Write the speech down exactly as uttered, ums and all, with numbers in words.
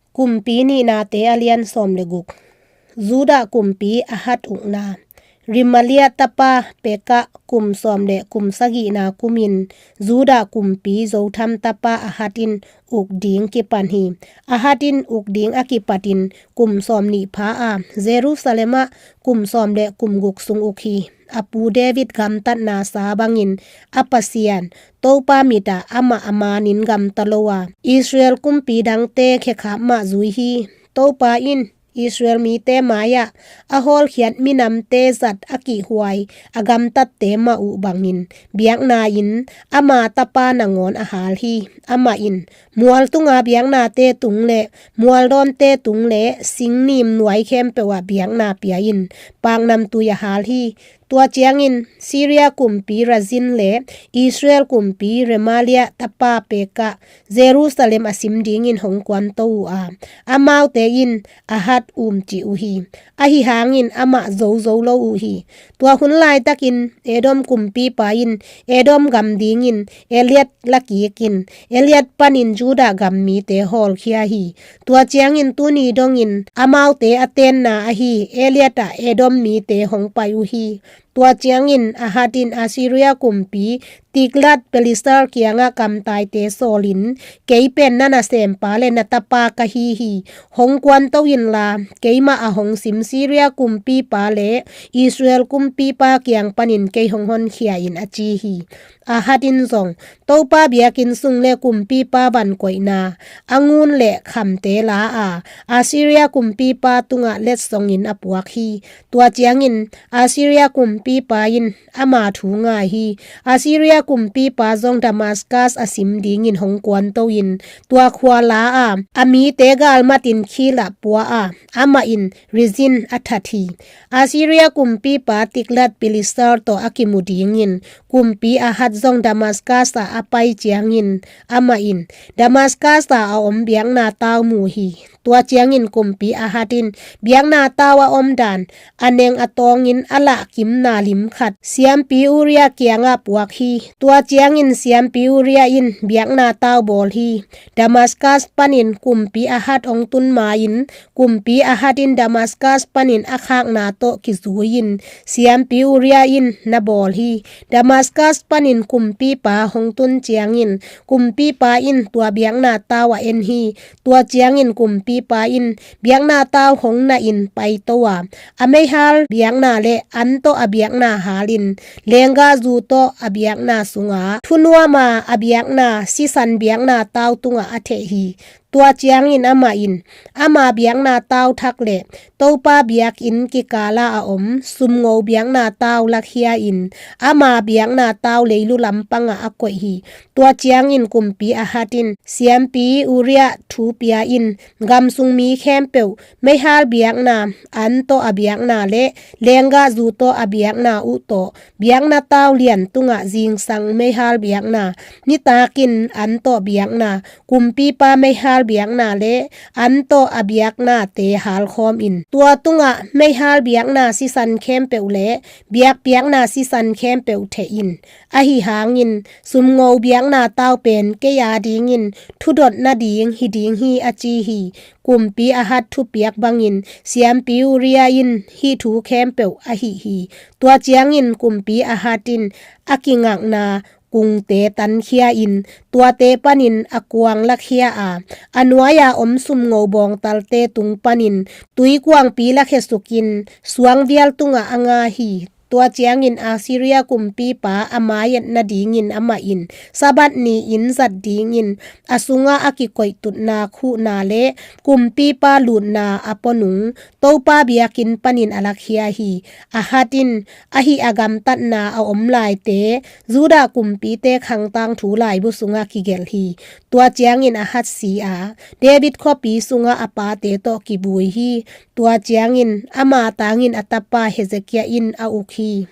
Kumpi Nihnate a lian sawm le guk. Judah kumpi Ahaz ukna. Remalia tapa Pekah kum sawm le kum sagihna kumin Judah kumpi Jotham tapa Ahaz in uk ding kipan hi. Ahaz in uk ding a kipatin kum sawm nih pha a, Jerusalem ah kum sawm le kum guk sung uk hi. A pu David gamtatna sa bangin a Pasian Topa mit ah amah a manin gamta lo a, Israel kumpi dangte khekhap mah zui hi. Topa in Israel mite mai-ah a hawlkhiat minamte zat a kihhuai a gamtatte mah uh bangin biakna in ama tapa nangawn a hal hi. Amah in mual tunga biaknate tung le mualdawnte tung le singnim nuai khempeuh ah biakna pia-in paknamtui a hal hi. Tua ciangin Syria kumpi Rezin le Israel kumpi Remalia tapa Pekah Jerusalem a sim dingin hong kuanto uh a, amaute in Ahaz umcih uh hi. Ahi hangin amah zozo lo uh hi. Tua hun laitakin Edom kumpipa in Edom gam dingin Eliat lakikin Eliat panin Judah gam mite hawlkhia hi. Tua ciangin tuni dongin amaute a tenna ahi Eliat ah Edom mite hong pai uh hi. Tua ciangin Ahaz in Assyria kumpi Tiglath-Pileser kiangah kamtaite sawlin, "Kei pen na nasempa le na tapa ka hi hi. Hong kuanto inla, keimah a hong sim Syria kumpipa le Israel kumpipa kiang panin kei hong honkhia in," a ci hi. Ahaz in zong Topa biakinn sung le kumpipa vankoihna a ngun le khamte la a, Assyria kumpipa tungah letsongin a puak hi. Tua ciangin Assyria kumpipa in ama thu ngai hi. Assyria kumpipa zong Damaskas a sim dingin hong kuanto in tua khua la a, a mite galmatin khil ah pua a, amah in Rezin a that hi. Assyria kumpipa Tiglath-Pileser tawh a kimu dingin kumpi Ahaz zong Damaskas ah a pai ciangin amah in Damaskas ah a om biakna tau mu hi. Tua ciangin kumpi Ahaz in biakna tau a om dan a neng a tawngin a lahkimna lim khat siampi Uriah kiangah puak hi. Tua ciangin siampi Uriah in biakna tau bawl hi. Damaskas panin kumpi Ahaz hong tun ma-in kumpi Ahaz in Damaskas panin a khakna tawh kizui-in siampi Uriah in na bawl hi. Damaskas panin kumpipa hong tun ciangin kumpipa in tua biakna tau a en hi. Tua ciangin kumpipa in biakna tau hong nahin paito a, a meihal biakna le an tawh a biakna halin lenggahzu tawh a biakna sunga thunuama a biakna sisan biakna tau tungah a theh hi. Tua ciangin amah in ama biakna tau thak le Topa biakinn kikala a om sumngo biakna tau lakhia-in ama biakna tau leilu lampangah a koih hi. Tua ciangin kumpi Ahaz in siampi Uriah thu pia-in gamsung mi khempeuh meihal biakna, an tawh a biakna le lenggahzu tawh a biakna uh tawh biakna tau lian tungah zingsang meihal biakna, nitakin an tawh biakna, kumpipa meihal biakna le an tawh a biaknate halkhawm in tua tungah meihal biakna sisan khempeuh le biakpiakna sisan khempeuh theh in. Ahi hangin sumngo biakna tau pen kei a dingin thudot nading hi ding hi, a ci hi. Kumpi Ahaz thupiak bangin siampi Uriah in hih thu khempeuh a hih hi. Tua ciangin kumpi Ahaz in a kingakna kungte tankhia-in tuate panin a kuang lakhia a, a nuai-a om sumngo bawngtalte tung panin tuikuangpi lakhia sukin suangvial tungah a nga hi. Tua ciangin Assyria kumpipa a mai-et nadingin amah in Sabbath ni-in zat dingin a sungah a kikoihtutna khuhna le kumpipa lutna a pua nung Topa biakinn panin a lakhia hi. Ahaz in ahi a gamtatna a om laite Judah kumpite khangtang thu laibu sungah kigelh hi. Tua ciangin Ahaz si a, David khuapi sungah a pate tawh kivui hi. Tua ciangin ama tangin a tapa Hezekiah in a uk hi.